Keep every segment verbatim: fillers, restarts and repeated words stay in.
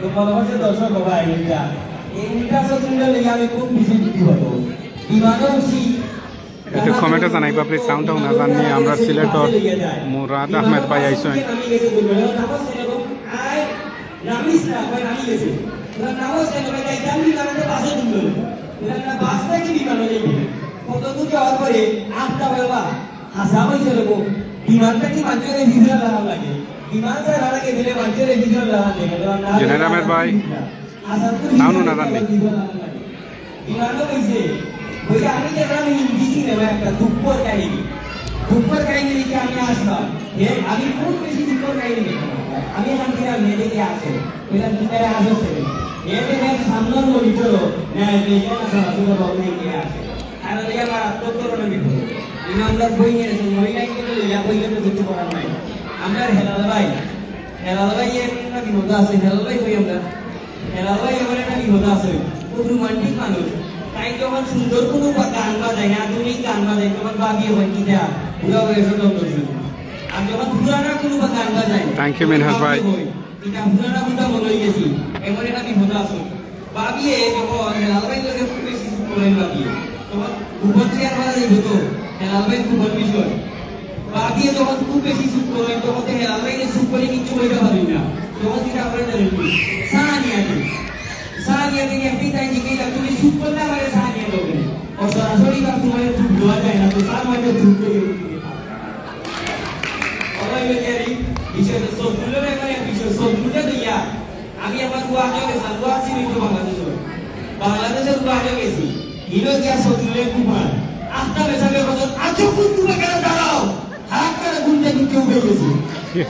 তো মনে হচ্ছে দর্শক বাবা, এটা এই উল্টা সচুরে লেগে আমি খুব বেশি বিপদ। বিমানও উঠি। একটু কমেন্টে জানাইবা প্লিজ, সাউন্ডটা না জানি। আমরা সিলেটর মুরাদ আহমেদ ভাই আইছইন। আমি গেছি বলবো, "নামাজ কেন?" আয়, নামিস না, কয়, "নামি গেছে।" তোরা নামাজ কেন? কয়, "যাইতাম বিমানে, তো বাসে তুললো।" তোরা না বাস নাকি বিমানে যাইবে? কত দূর যাওয়ার পরে আটটা বাজে বা, হাসা হয়েছে এরকম। বিমানটা কি মানুষের ভিতরে দাঁড়ান লাগে? বিমান ছাড়া লাগে, দিলে মানুষের ভিতরে দাঁড়ান লাগে। জেনারেল আহমেদ ভাই, আসার তো নাও, নাও, না জানি। বিমানও হয়েছে। ওই যে আমি দেখলাম হিন্দি সিনেমা একটা দুঃখর কাহিনী। দুঃখর কাহিনী দেখে আমি আসলাম। এ, আমি খুব বেশি দুঃখর কাহিনী দেখলাম। আমি এখান থেকে আমি দেখে আসে। এটা ভিতরে আসে সেদিন। এ দেখে সামনের মনিটরও, না, এটা আসে, আসে, আসে। আর ওই আমার আত্মহত্যার বিপদ। ইমামদার বই নিয়ে এসে মহিলা হিসেবে লইয়া বইলে তো কিছু করার নাই। আমরা হেলাল ভাই, হেলাল ভাই এর একটা বিপদ আছে, হেলাল ভাই কই আমরা? হেলাল ভাই এমন একটা বিপদ আছে, খুব রোমান্টিক মানুষ। তাই যখন সুন্দর কোনো বা-, গান বাজায়, আধুনিক গান বাজায়, তখন ভাবিয়ে হয় কি দেয়া, বুড়া বয়সে তখন শুরু। আর যখন পুরানা কোনো বা গান বাজায়, থ্যাংক ইউ, মিনহাজ ভাই। ভাবিয়ে হয়, এটা পুরানা কোনটা মনে হয়ে গেছি, এমন একটা বিপদ আছে। ভাবিয়ে যখন হেলাল ভাই লোকে খুব বেশি সুখ করেন ভাবিয়ে, তখন গোপন শেয়ার করা যাইব তো, হেলাল ভাই গোপন বিষয়। ভাবিয়ে যখন খুব বেশি সুখ করেন, তখন তো হেলাল ভাই যে সুখ করে কিচ্ছু বলতে পারি না। তখন যেটা করে জানেন কি? চা নিয়ে আসেন। চা নিয়ে আসেন, একদিন তাই জিজ্ঞেস করি, "তুমি সুখ করলে আমারে চা নিয়ে দেবে?" ও সরাসরি বা তোমার সুখ দেওয়া যায় না, তো চা মানে সুখ করে। ওরাই বেচারি বিষয়টা সব তুলে নেয়, মানে বিষয় সব তুলে দিয়া আমি আমার ওয়াজে গেছিলাম, ওয়াজ ছিল তো বাংলাদেশে। বাংলাদেশের ওয়াজে গেছি। হিরো গিয়া সজুলের কুমার। আস্তা বেসাবে বছর, "আচ্ছা, কোন তুমি কেন দাঁড়াও?" হাত করে ঘুম থেকে উঠে উঠে গেছি।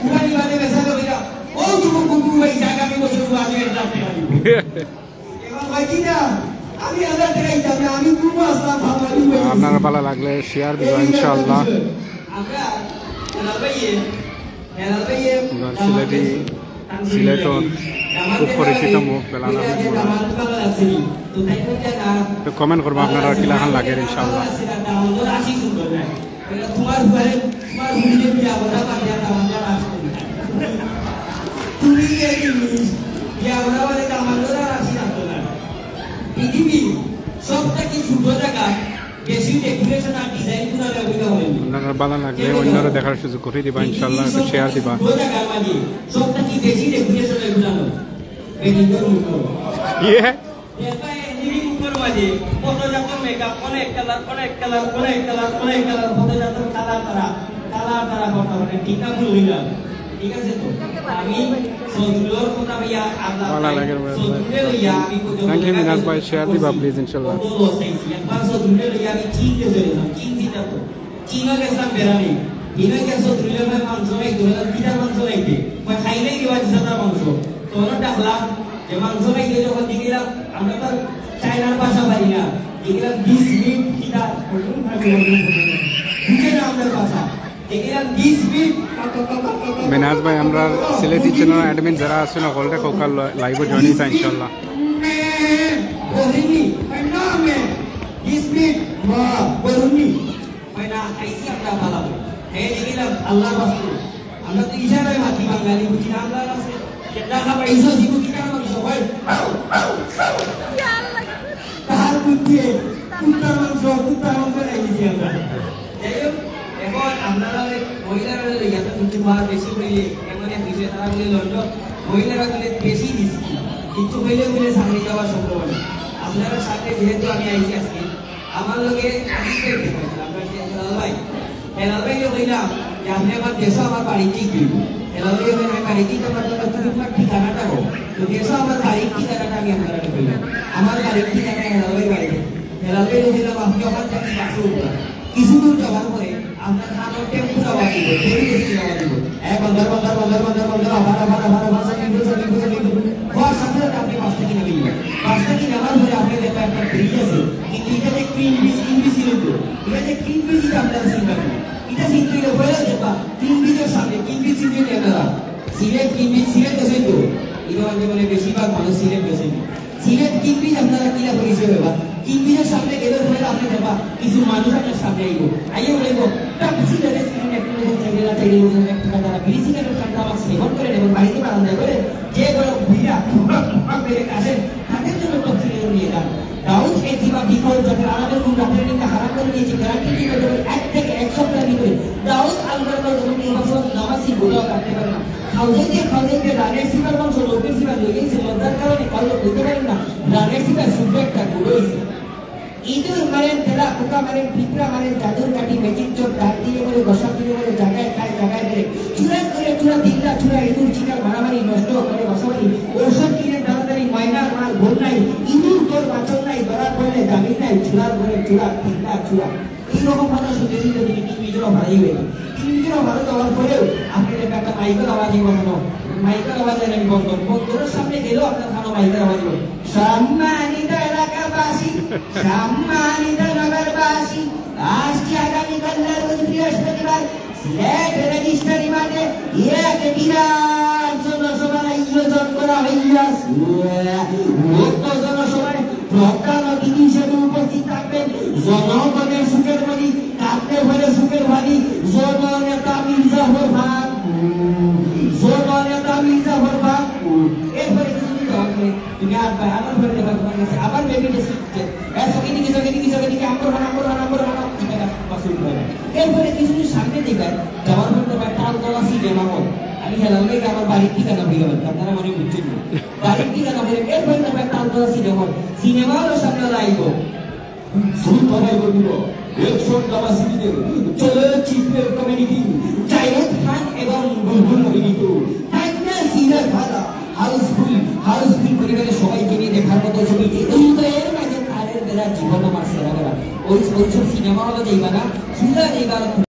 কুমারী বাদে বেসাবে বইলা, "ও তুমি কোন তুমি ভাই জায়গা আমি বছর ওয়াজে এক লাখ টাকা দিব।" এখন ভাই কি না? আমি হাজার টাকা দিতাম না, আমি ঘুম আসলাম, ভালো লাগে। আপনারা ভালো লাগলে শেয়ার দিবা ইনশাআল্লাহ। আমরা, আমরা ভাই, আমরা সিলেটি, সিলেটর খুব পরিচিত মুখ বেলাল আহমেদ মুরাদ। তো কমেন্ট করবা আপনারা কিলাখান লাগে ইনশাআল্লাহ। পৃথিবীর সব থেকে ছোট জায়গা বেশি ডেকোরেশন আর ডিজাইন করার অভিজ্ঞতা হয়নি। আপনারা ভালো লাগলে অন্যরা দেখার সুযোগ করে দিবা, ইনশাআল্লাহ, একটু শেয়ার দিবা। সব থেকে বেশি ডেকোরেশন এগুলো হলো বেডিংয়ের উপর। ইয়ে। দেখবা এই লিভিং রুমের মাঝে কত জাতের মেকআপ, অনেক কালার, অনেক কালার, অনেক কালার, অনেক কালার, কত জাতের কালার তারা, কালার তারা করতে পারে, ঠিক না ভুল হইলাম? ঠিক আছে তো? আমি সজুলর কথা ভাইয়া, আল্লাহ ভালো লাগে, ভাই। সজুলে লইয়া আমি কত থ্যাংক ইউ, মিনাজ ভাই, শেয়ার দিবা, প্লিজ, ইনশাআল্লাহ। কত লস খাইছি। একবার সজুলে লইয়া আমি চিনতে চলে যাই, চিনছি না তো। চিনো গেছিলাম বেড়ানি। চিনো গেছো, সজুলে ভাই মাংস খাইতে, বলে, "কিতার মাংস খাইতে?" ভাই, "খাইলেই দিবা, দিছে তার মাংস।" তখন ডাকলাম যে, "মাংস খাইতে যখন দেখলাম, আমরা তো চাইনার ভাষা পারি না। দেখলাম বিশ মিনিট কিতা, বুঝে না আমাদের ভাষা।" মিনহাজ ভাই, আমরা সিলেটি চ্যানেল অ্যাডমিন যারা আছেন, সকলকে কৌকাল লাইভে জয়েন হইতা ইনশাআল্লাহ। আমরা তো ইশারায় মাতি বাঙালি, বুঝি না আমরা আছে। কেডা খাবাইছো, জিবু কিতা খাবাইছো, ভাই? তার বুদ্ধি, কুত্তার মাংস, কুত্তার মাংস নাই দিছি আমরা। যাই হোক, এখন আপনারা ওই মহিলারা ওই ইয়াতে কিছু বা বেশি হইলে, এমন এক বিষয় তারা বলে লন্ডন, মহিলারা বলে বেশি দিছি, কিছু হইলে বলে সামনে যাওয়ার সম্ভাবনা। আপনারা সামনে যেহেতু আমি আইছি আজকে, আমার লগে আমি কি করতে পারছি? আপনার যে হেলাল ভাই, হেলাল ভাইরে কইলাম যে, "আপনি আমার দেশো আমার বাড়ি ঠিক দিন।" হেলাল ভাই কইলেন, "আমি বাড়ি দিতে পারবো না, তুমি তোমার ঠিকানাটা বলো।" তো দেশো আমার বাড়ির ঠিকানাটা আমি আপনারা কইলাম। আমার বাড়ির ঠিকানা হেলাল ভাই বাড়িতে। হেলাল ভাই কইলাম, "আপনি ওখান থেকে বাসে উঠবেন।" কিছু দূর যাওয়ার পরে আপনার কানো টেম্পুর আওয়াজ দিব, বেশি বেশি আওয়াজ দিব। এ, বান্দার, বান্দার, বান্দার, বান্দার, বান্দার, আবার, আবার, আবার, আবার, সাকিব, সাকিব, সাকিব। হওয়ার সাথে সাথে আপনি বাস থেকে নেমে যাবেন। বাস থেকে নেওয়ার পরে আপনি দেখবেন একটা ব্রিজ আছে, কিন্তু এটা যে কিং ব্রিজ, কিং ব্রিজ ছিল তো। এটা যে কিং ব্রিজ, এটা আপনারা চিন্তা করেন। এটা চিন্তা করে পয়লা দেখবা, কিং ব্রিজের সামনে, কিং ব্রিজ চিনতে আপনারা। সিলেট, কিং ব্রিজ, সিলেট গেছেন তো। এটা আমাদের মানে বেশিরভাগ মানুষ সিলেট গেছেন। সিলেট কিং ব্রিজ আপনারা কিলা পরিচয় হইবা? কিং ব্রিজের সামনে গেলে পরে আপনি দেখবা, কিছু মানুষ আপনার সামনে আইব। আইয়া বলব, "তা বুঝি যাবে, সিলেট একটু লোক থাকবে না, থাকবে না।" তারা বিড়ি সিগারেট খান, তামাক সেবন করেন এবং বাড়িতে বারান্দায় করে যে বড় বুইড়া ফুকফাক ফুকফাক করে কাশেন, তাদের জন্য তফসিরে নিয়ে যান। দাউদ এক দিবা বিকল জাতের আরবের কোন রাতের নিন্দা হারাম করে দিয়েছে, গ্যারান্টি দিয়ে বলতে পারি, এক থেকে এক সপ্তাহের ভিতরে দাউদ আলগারকার জন্য নির্বাচন নামাজি গোলাও রাখতে পারে না। খাওয়াইতে খাওয়াইতে রানের সিবার মাংস লোকের সিবার লইয়েছে, লজ্জার কারণে কারো বলতে পারেন না, রানের সিবার শুদ্ধ একটা গুঁড়ো হয়েছে। ইঁদুর মারেন, তেলা পোকা মারেন, পিঁপড়া মারেন, জাদুর কাঠি, ম্যাজিক চোর, ডাক দিলে বলে, গসা দিলে বলে, জায়গায় খায়, জায়গায় ফেরে। চুরা করে চুরা, তিনটা চুরা, ইঁদুর শিকার, মারামারি, নষ্ট করে বাসাবাড়ি, ঔষধ কিনে তাড়াতাড়ি, ময়নার মার ঘুম নাই, ইঁদুর তোর বাঁচন নাই, ধরা পড়লে জামিন নাই, চুরার ঘরে চুরা, তিনটা চুরা। এইরকম কথা শুনতে শুনতে তুমি টিভির জন্য ভালোই হয়ে যাবে। টিভির জন্য ভালো দেওয়ার পরেও আপনি দেখবেন একটা মাইকের আওয়াজই বন্ধ, মাইকের আওয়াজ এলেন বন্ধ, বন্দরের সামনে গেলেও আপনার কানো মাইকের আওয়াজ বন্ধ। সম্মানিত এলাকাবাসী, সম্মানিত নগরবাসী, আজকে আগামীকাল রোজ বৃহস্পতিবার, সিলেট রেজিস্ট্রারি মাঠে এক বিরাট জনসভার আয়োজন করা হইয়াছে। উক্ত জনসভায় প্রধান অতিথি হিসেবে উপস্থিত থাকবেন জনগণের সুখের মালিক, কাঁদতে পারে সুখের মালিক, জননেতা মির্জাফর ফারুক, জননেতা মির্জাফর ফারুক। এরপরে কিছু দিন হবে, তুমি আর ভাই, আবার ফিরে যাবে তোমার কাছে, আবার বেবি ডেসি। এ, সঙ্গে দিকে, সঙ্গে দিকে, সঙ্গে দিকে, আম্বর হানা, আম্বর হানা, আম্বর হানা, এটা মাসুদ ভাই। এরপরে কিছু সামনে দিকে যাওয়ার পর তো ভাই তালতলা সিনেমা হল। আমি হেলাল ভাইকে আমার বাড়ির ঠিকানা বলে দেবেন, আপনারা মনে বুঝছেন না। বাড়ির ঠিকানা বলে, এরপরে তো ভাই তালতলা সিনেমা হল। সিনেমা হলের সামনে হলো আইব। সুপার আইব দিব। একশো ড্রামা সিরিজের চলচ্চিত্রের কমেডি টিম জায়েদ খান এবং বুলবুল অভিনীত তান্না সিরাজ ভালা হাউসফুল, হাউসফুল পরিবারের সবাইকে নিয়ে দেখার মতো ছবি। এই তো এর মাঝে তারের বেলা জীবন আমার সেরা বেলা। ওই, ওই সব সিনেমা হলে দেখবা না, সুজা দেখবা না।